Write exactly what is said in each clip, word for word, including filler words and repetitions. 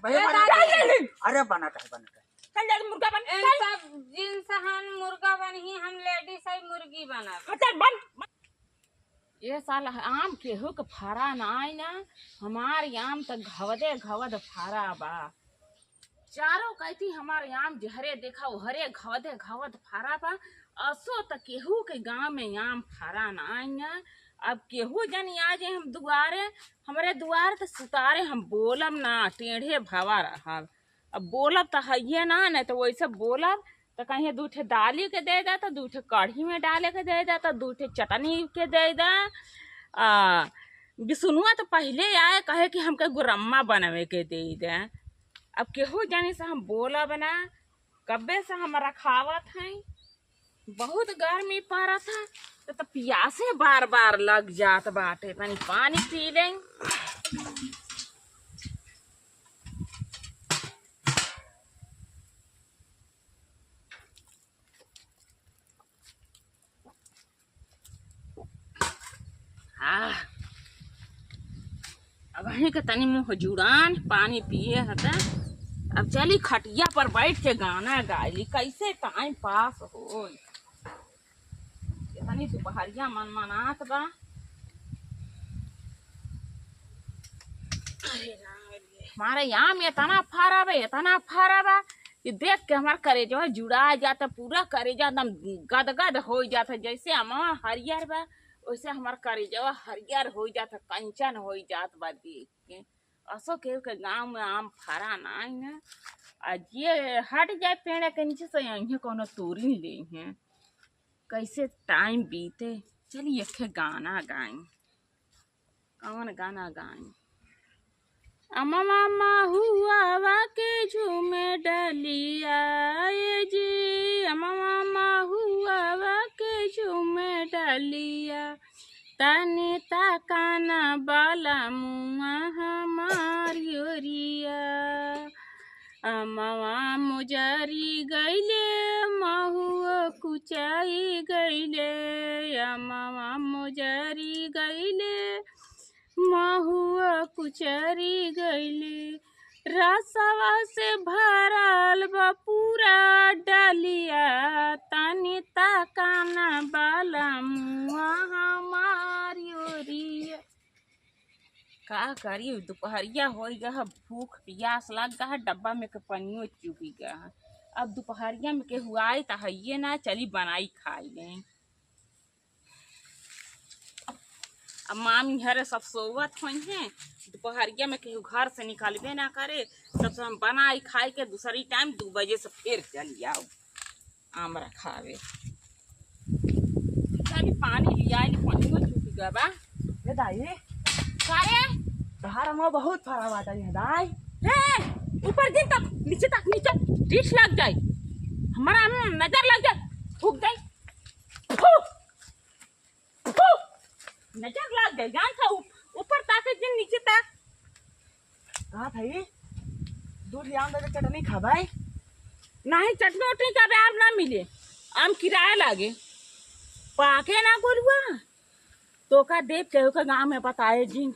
भैया, ए, बना दादा, दे। ये ले। अरे, बना दे, बना दे। चल, चल, मुर्गा बन, ए, चल। सब जेंट्स हन मुर्गा बनही, हम लेडीज है मुर्गी बनब। हाँ, चल, बन। ये साल आम केहू के फरा नाई ना, हमार आम त घवदे घवद फरा बा। चारों कैती हमार आम जहरे देखा ओहरे घवदे घवद फरा बा। असो त केहू के गाँव में आम फरा नाई ना। अब केहू जनी आ जाए हम दुआरे, हमरे दुआरे त सुतारे हम बोलब ना, टेढ़े भवा रहब। अब बोलब त हइये ना, नहीं त वैसे बोलब त कहीं दू ठे डाली के दे दा, त दू ठे कढ़ी में डाले के दे दा, त दू ठे चटनी के दे दा। आ, बिसुनुआ त पहिले आए कहे कि हमके गुरम्मा बनवे के दे दे। अब केहू जाने से हम बोलब ना, कब्बे से हम रखावत हई। बहुत गर्मी पड़त है, त, त पियासे बार बार लग जात बाटे। तनी पानी पी लें। आह, अब वहीं के तनी मुँह जुड़ान, पानी पिए हता। अब चली खटिया पर बैठ के गाना गाइली, कैसे टाइम पास होई। इतनी दुपहरिया मन मनात बा। अरे राम रे। हमारे आम इतना फरा बा, इतना फरा बा कि देख के हमार करेजवा जुड़ा जाता, पूरा करेजा एकदम गदगद हो जाता। जैसे अमवा हरियर बा, वैसे हमार करेजवा हरियर हो जाता, कंचन हो जात बा देख के। असो केहू के गाँव में आम फरा नाई ना। आ जे हट जाए पेड़ के नीचे से, यहीं कोनो तोरी ले हैं। कैसे टाइम बीते। चलिए, एक ठे गाना गाई। कौन गाना गाई? अमवा महुआवा के झूमे डलिया, ए जी, अमवा महुआवा के झूमे डलिया, तनी ताकाना बाला मुआ हमार योरिया। अमवा मोजरी गइले, महुआ कुचाई गइले, अमवा मोजरी गइले, महुआ कुचरी गइले, रसवा से भरल बा पूरा डलिया, तनी ताकाना बाला मुआ हमार योरिया। का करी, दुपहरिया होइ गा है, भूख पियास लग गा है, डब्बा में के पनियो चुकी गा है। अब दुपहरिया में केहू आई त हइये ना, चली बनाई खाई लें। अब मामी घरे सब सोवत होइहें, दुपहरिया में केहू घर से निकलबे ना करे, तब से हम बनाई खाई के दूसरी टाइम दू बजे से फिर चली आउ आम रखावे। चली पानी लियाई, पानी में चुक गवा। ए दाई, का रे? तोहार अमवा बहुत फरा बाटे ये दाई। हे, ऊपर दिन तक, नीचे तक, नीचे, डीठ लग जाई। हमारा आम नजर लग जाई, फूक जाई। फू! फू! नजर लग जाई, जान था ऊ-, ऊपर ताके जिन नीचे तक। कहा भाई, दू ठे आम दे दे, चटनी खा भाई। नहीं, चटनी उटनी का बे आम ना मिले, आम किराया लागे। पाके ना गोलुआ, तोका देब केहू के गाँव में बताए जिन।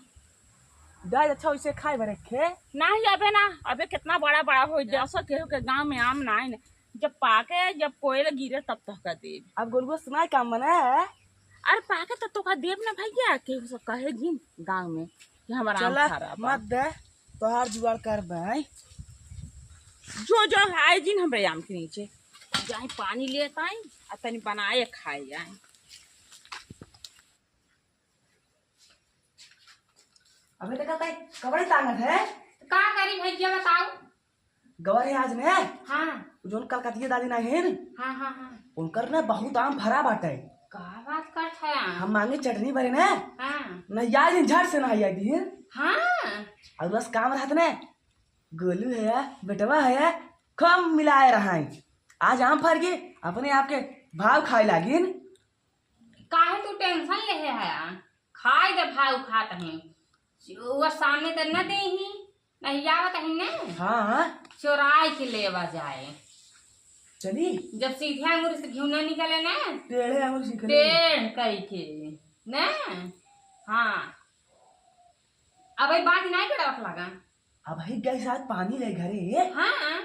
दाई अच्छा वैसे खाए भरे खे। नहीं, अबे ना, अबे कितना बड़ा बड़ा हो गया, सब केहू के गाँव में आम ना है ना। जब पाके, जब कोयल गिरे तब तोहका देब। अब गोलुआ सुनाई काम बना है। अरे पाके तो तोहका देब ना भैया, केहू से कहे जिन गाँव में कि हमारा आम चला, खराब बा। मत दे, तोहार जुगाड़ कर दे। जो, जो, आए जिन हमरे आम के नीचे। जाए पानी लेत आई, आ तनी बनाए खाए जाए। अबे देखा ताई, कबड़े तांगत है। का करी भैया बताओ? गवा रहे आज ने? हाँ। जोन कलकतिया दादी ना है न? हाँ, हाँ, हाँ। उनकर ना बहुत आम फरा बाटे। का बात करत है आम? हम मांगे चटनी भरे ना। हाँ। ना याद दिन झट से ना याद दिन। हाँ। और बस काम रहत ना। गोलू है, बेटवा है, खूब मिलाए रहाई। आज आम फर गए, अपने आप के भाव खाए लागिन। काहे तू टेंशन ले है? खाए दे भाव खात हैं। वो सामने त न दे ही, नहीं आवत ही ने। हाँ, हाँ। चोराई के लेवा जाए। चली। जब सीधे आंगुर से घिउ ना निकले ना, टेढ़े आंगुर से निकले। टेढ़ कई के। ना? हाँ। अब ई बात नहीं बेटा लगा। अब ही गई साथ पानी ले घरे। हाँ,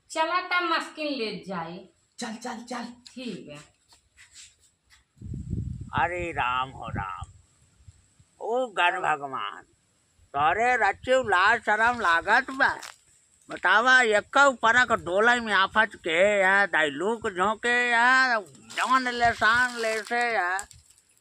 चला तब मस्किन ले जाई। चल, चल, चल। ठीक है। अरे राम हो राम, ओ गण भगवान, तोरे रचिव लाज शरम लागत बा? बतावा, एक्कउ परक डोलइ में आफत के या, दाइलूक झोंके या, जवन लेसान लेसे या।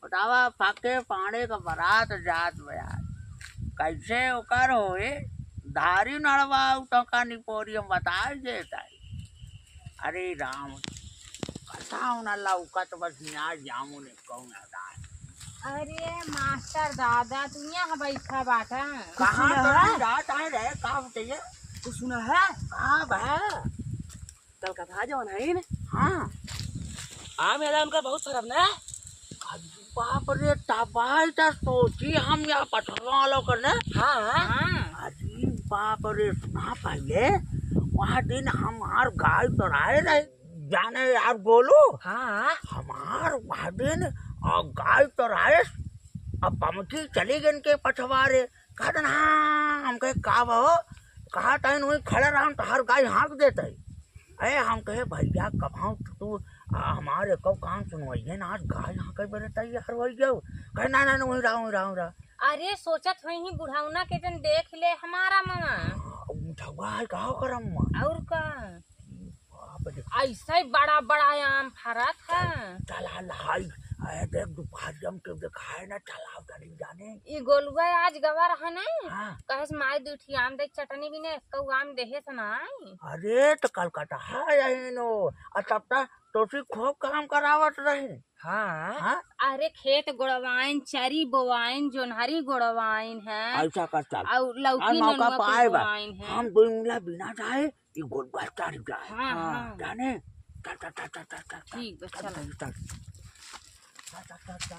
बतावा, फाके पाड़े क बरात जात बा यार। कइसे ओकर होए? धारी नड़वा उ तो का निपोरी हम बताइ देत हई। अरे राम, कसाउ न लौकत बस न्याय जामुन कौन अदाय। अरे मास्टर दादा, तू यहाँ बैठा बाटा? कहाँ सुना तो है? नहीं जात है रे, का बताइए? तू सुना है? का बा? कलकत्ता जवन है न? हाँ। आम याला उनका बहुत सरफ ना? अरे बाप रे, तबाही त सोची हम यहाँ पटवा वालों कर ना। हाँ। हाँ। अरे बाप रे, सुना पहिले, वहाँ दिन हमार गाय चराए रहे, जाने यार गोलू। हाँ। हमार वहाँ दिन, अ, गाय चराए, अब पमकी चली गई इनके पछवारे। कहत ना, हम कहे, "का बा हो?" कहा, "तैन वहीं खड़ा रहा, हम तोहार गाय हाँक देत है।" अरे हम कहे, "भैया, कब हम तू, आ, हमारे को काम सुनवाइए ना, आज गाय हाँके बरे तैयार हो जाओ।" कहे, "ना, ना, ना, वहीं रहा, वहीं रहा, वहीं रहा।" अरे सोचत होइहीं बुढ़ौना के जन देख ले हमारा ममा। हाँ, उ बुढ़वा है, का करम ममा? और का? बाप रे। ऐसे ही बड़ा बड़ा आम फरत है। चल, चल, हाल हाई। अरे देख, दुपहरिया में केहू देखाए ना, चल आओ तनी जाने। ई गोलुआ आज गवा रहा नहीं? हाँ। कहेस माई दुइ ठी आम दे चटनी भी ने, कहू आम देहे से नाई। अरे तो कलकत्ता है यही नो। आ तब तक तोसी खूब काम करावत रही। हाँ। हाँ? अरे खेत गोड़वाइन, चरी बोवाइन, जोन्हरी गोड़वाइन है। ऐसा कर चल। और लौकी आज मौका नेनुआ पाए बा। बोवाइन है। हम दुइ मुला बिना जाए, ई गोलुआ चढ़ जाए। हाँ, हाँ। जाने? चल, चल, चल। ठीक बा, चल, चल। चल, चल, चल। चल, चल, चल, चल।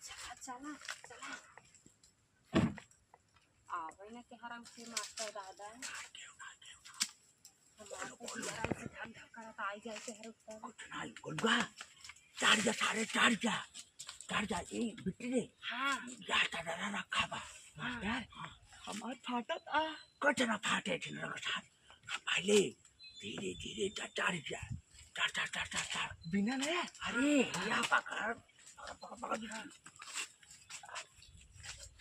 चला, चला, चला। आवे न के हराम से मास्टर दादा। हमार तो जिया ऐसे धक धक करत आई जाए के हर ऊपर। कुछ नहीं, गोलुआ। चढ़ जा सारे, चढ़ जा। चढ़ जा, ए, बिट्टी रे। हाँ। या चदरा रखा बा। हाँ। मास्टर, हाँ। हमार फाटत आ। कुछ ना फाटे, छिन रख सारे। पहिले धीरे धीरे चढ़, चढ़ जा। चढ़, चढ़, चढ़, चढ़, चढ़। बिना ले? अरे, या पकड़। पकड़, पकड़, पकड़।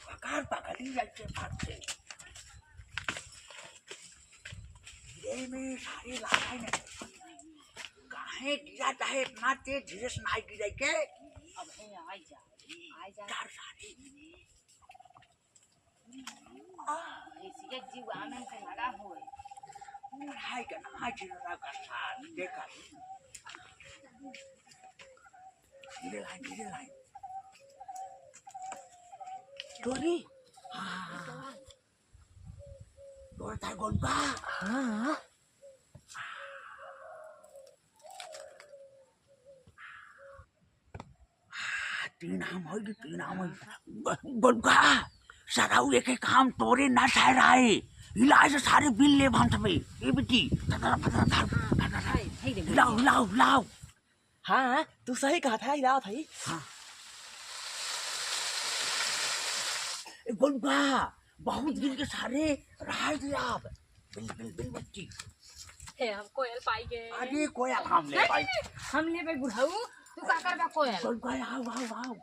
पकड़, पकड़, ई जाइके भागते। धीरे में सारे लागे न। काहे गिरा चाहे इतना तेज, धीरे से नाई गिराई के। अब हे, आई जा, आई जा। चढ़ सारे। भैंसिया जीव आनंद से लगा हुए। हाय का ना, हाय चिल्ला का साथ देखा। धीरे लाई, धीरे लाई। तोरी? हाँ। तोर तार गोलुआ? हाँ। तीन आम होई, तीन आम होई। ब-, गोलुआ, सराऊ एक एक आम तोरे ना सारे आए। इलाज सारे बिल ले भांत में। ए बेटी, धर, धर, धर, धर, धर, धर। हाय, हाय रे हिलाओ, भैया। हिलाओ, हिलाओ। हाँ, तू सही कहत है, हिलावत है। हाँ। ए, गोलुआ, बहुत दिन के सारे रहा है आप। बिल, बिल, बिल बच्ची। हे, हम कोयल पाई गए। अरे, कोयल हम ले नहीं, पाई। नहीं, हम ले भाई बुढ़ऊ, तू का करबा कोयल? गोलुआ, आओ, आओ, आओ।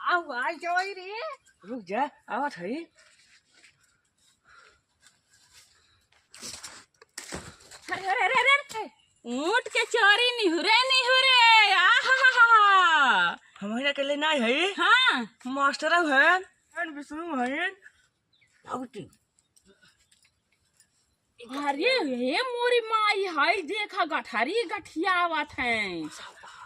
आओ, आ जाओ रे। रुक जा, आवत है। अरे, अरे, अरे, अरे, अरे, ऊँट के चोरी निहुरे, निहुरे, आहाहाहा। हम ही अकेले नहीं है। हाँ। मास्टर है, एन विष्णु है। बाबूजी। अरे, हे मोरी माई, हाय देखा, गठरी गठियावत हैं।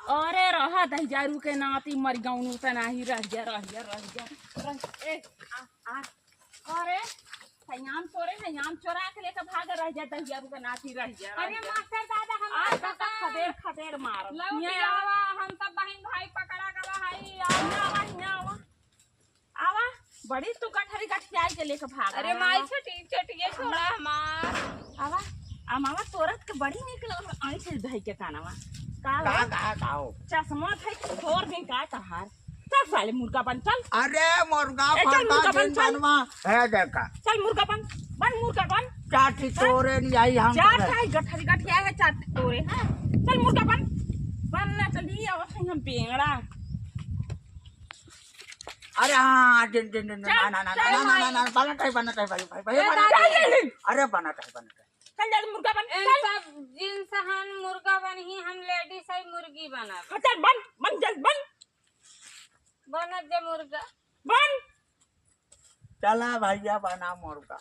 अरे, रहा दहिजारू के नाती मर गौनू त नाही, रह जा, रह जा, रह जा, रह, ए, आ, आ। अरे, हयाम चोरे, हयाम चोरा के लेके भाग रह जा, दहिया रुका नाती रह जा, रह अरे जा। मास्टर दादा, हम आज आपका का खदेड़, खदेड़ मार। लौट ये के आवा, हम सब बहिन भाई पकड़ा गवा हई, आवा, आवा, आवा। आवा, बड़ी तू गठरी गठियाई के लेके भाग अरे रहा माई, है। छोटी, छोटी, ये छोड़ा हमार। आवा, आ मामा तोरत के बड़ी निक लगल, ऐसे धई के कानवा। का का, हो? का, का हो? चश्मा धई के छोड़ दे का तहार? चल साले मुर्गा बन, चल। अरे मुर्गा ए, चल फर्गा मुर्गा बन, जिन चल। बनवा। है देखा। चल मुर्गा बन, बन मुर्गा बन। चाटी चल। तोरे नहीं आई हम चार तोरे। चाहे गठरी गठिया है, चार तोरे, हाँ। चल मुर्गा बन। बन ना चली, और से हम पेंगड़ा। अरे हाँ, जिन, जिन, जिन, चल, ना, ना, ना, चल ना, ना, ना, भाई। ना, ना, बनत है, बनत है, भाई, भाई, भाई, ए, बनत दादा, है। चल, चल। अरे बनत है, बनत है। चल, जल्दी मुर्गा बन, ए, चल। सब जिन सहन मुर्गा बनही, हम ladies है, मुर्गी बनब। हाँ, चल, बन, बन, जल्दी बन। बनत जे मुर्गा। बन। चला भैया, बना मुर्गा।